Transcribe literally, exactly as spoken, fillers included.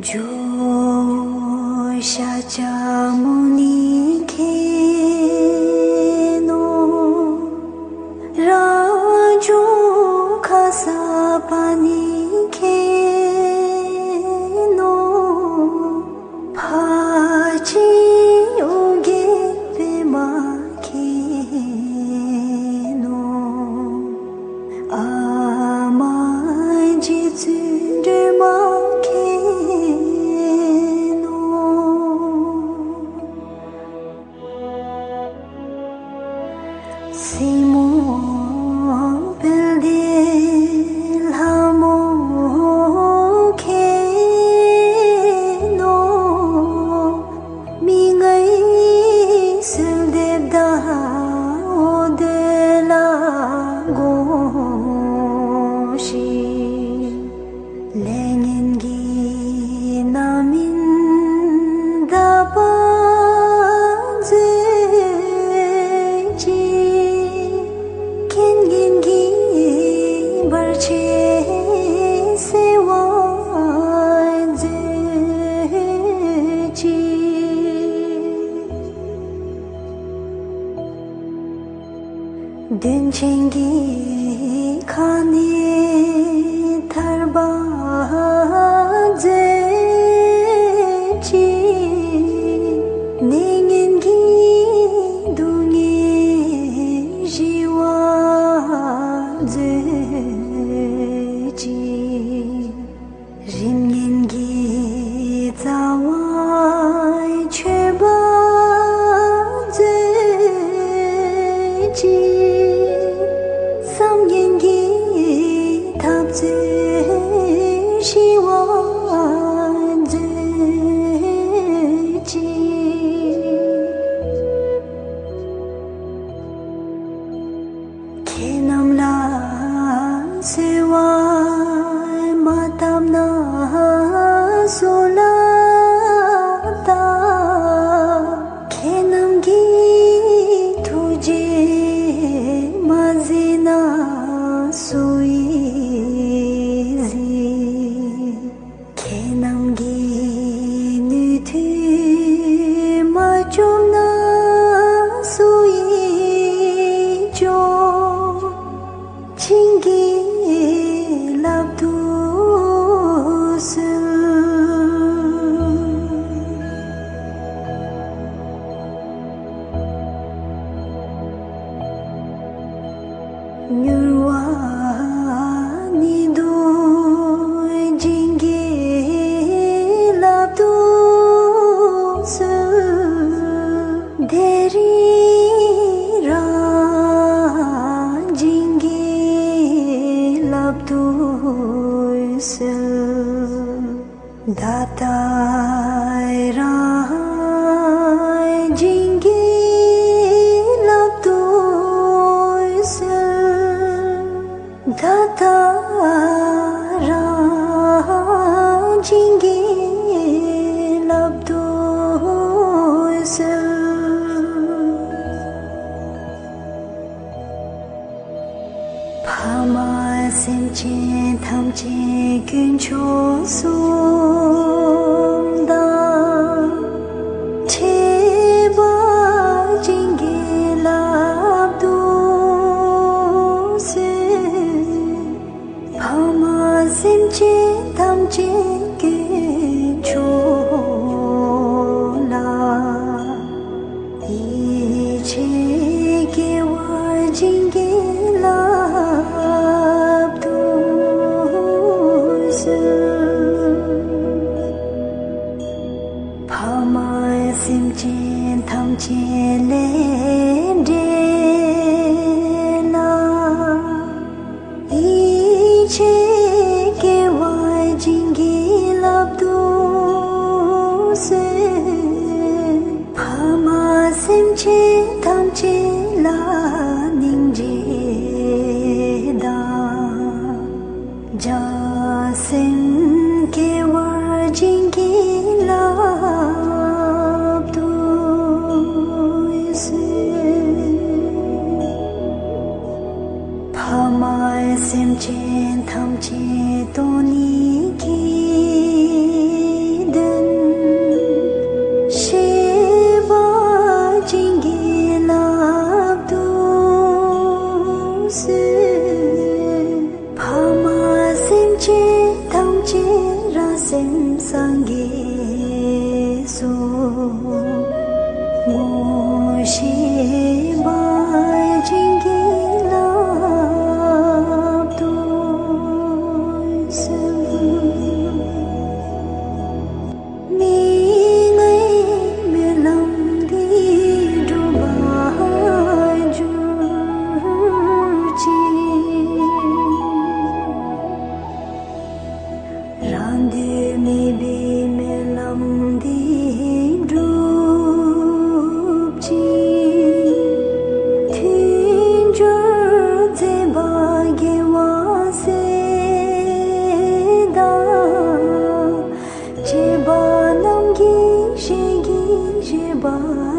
ཇོ་བོ་ཤཱཀྱ་མུ་ནི་མཁྱེན་ནོ། རང་བྱུང་ཁ་སརྤ་ཎི་མཁྱེན་ནོ། ཕར་ཕྱིན་ཨོ་རྒྱན་པདྨ་མཁྱེན་ནོ། ཨ་མ་རྗེ་བཙུན་སྒྲོལ་མ་མཁྱེན་ནོ། སྲིང་མོ་དཔལ་ལྡན་ལྷ་མོ་མཁྱེན་ནོ། མི་མངོན་གསོལ་འདེབས་དང་འོ་དོད་ལ་དགོངས་ཤིག། ལས་ངན་གྱི་རྣམ་སྨིན་དག་པར་མཛོད་ཅིག། རྐྱེན་ངན་གྱི་བར་ཆད་སེལ་བར་མཛོད་ཅིག། གདོན་ཆེན་གྱི་ཁ་ནས་ཐར་པར་མཛོད་ཅིག། ནད་ངན་གྱི་སྡུག་བསྔལ་ཞི་བར་མཛོད་ཅིག། རིམས་ངན་གྱི་རྩ་བ་ཆོད་པར་མཛོད་ཅིག། བསམ་ངན་གྱི་འཐབ་རྩོད་ཞི་བར་མཛོད་ཅིག། ཁྱེད་རྣམས་ལ་གསོལ་བ་མ་བཏབ་ན་སུ་ལ་བཏབ། ཁྱེད་རྣམས་ཀྱི་ཐུགས་རྗེ་མ་གཟིགས་ན་སུ་ཡིས་གཟིགས། ཁྱེད་རྣམས་ཀྱི་ནུས་མཐུ་མ་བཅོམ་ན་སུ་ཡིས་བཅོམ། བྱིན་གྱིས་བརླབ་ཏུ་གསོལ། མྱུར་བ་ནད་གདོན་བྱིན་གྱིས་བརླབ་ཏུ་གསོལ། བདེ་རིགས་རང་བྱིན་གྱིས་བརླབ་ཏུ་གསོལ། ད་ལྟ་རང་བྱིན་གྱིས་བརླབ་ཏུ་གསོལ། ད་ལྟ་རང་བྱིན་གྱིས་བརླབ་ཏུ་གསོལ། ཕ་མ་སེམས་ཅན་ཐམས་ཅད་དཀོན་མཆོག་གསུམ། སེམས་སངས་རྒྱས་སོ། ངོ་ཤེས་པ་བྱིན་གྱིས་བརླབ་ཏུ་གསོལ། མི་མངོན་སྨོན་ལམ་འདི་འགྲུབ་པར་གྱུར་ཅིག། རང་འདོད་མེད་པའི་སྨོན་ལམ་འདི་འགྲུབ་ཅིག། མཐུན་འགྱུར་མཛད་པ་རྒྱལ་བ་སྲས་དང་། བཅས་པ་རྣམས་ཀྱིས་ཞལ་གྱིས་བཞེས་པ།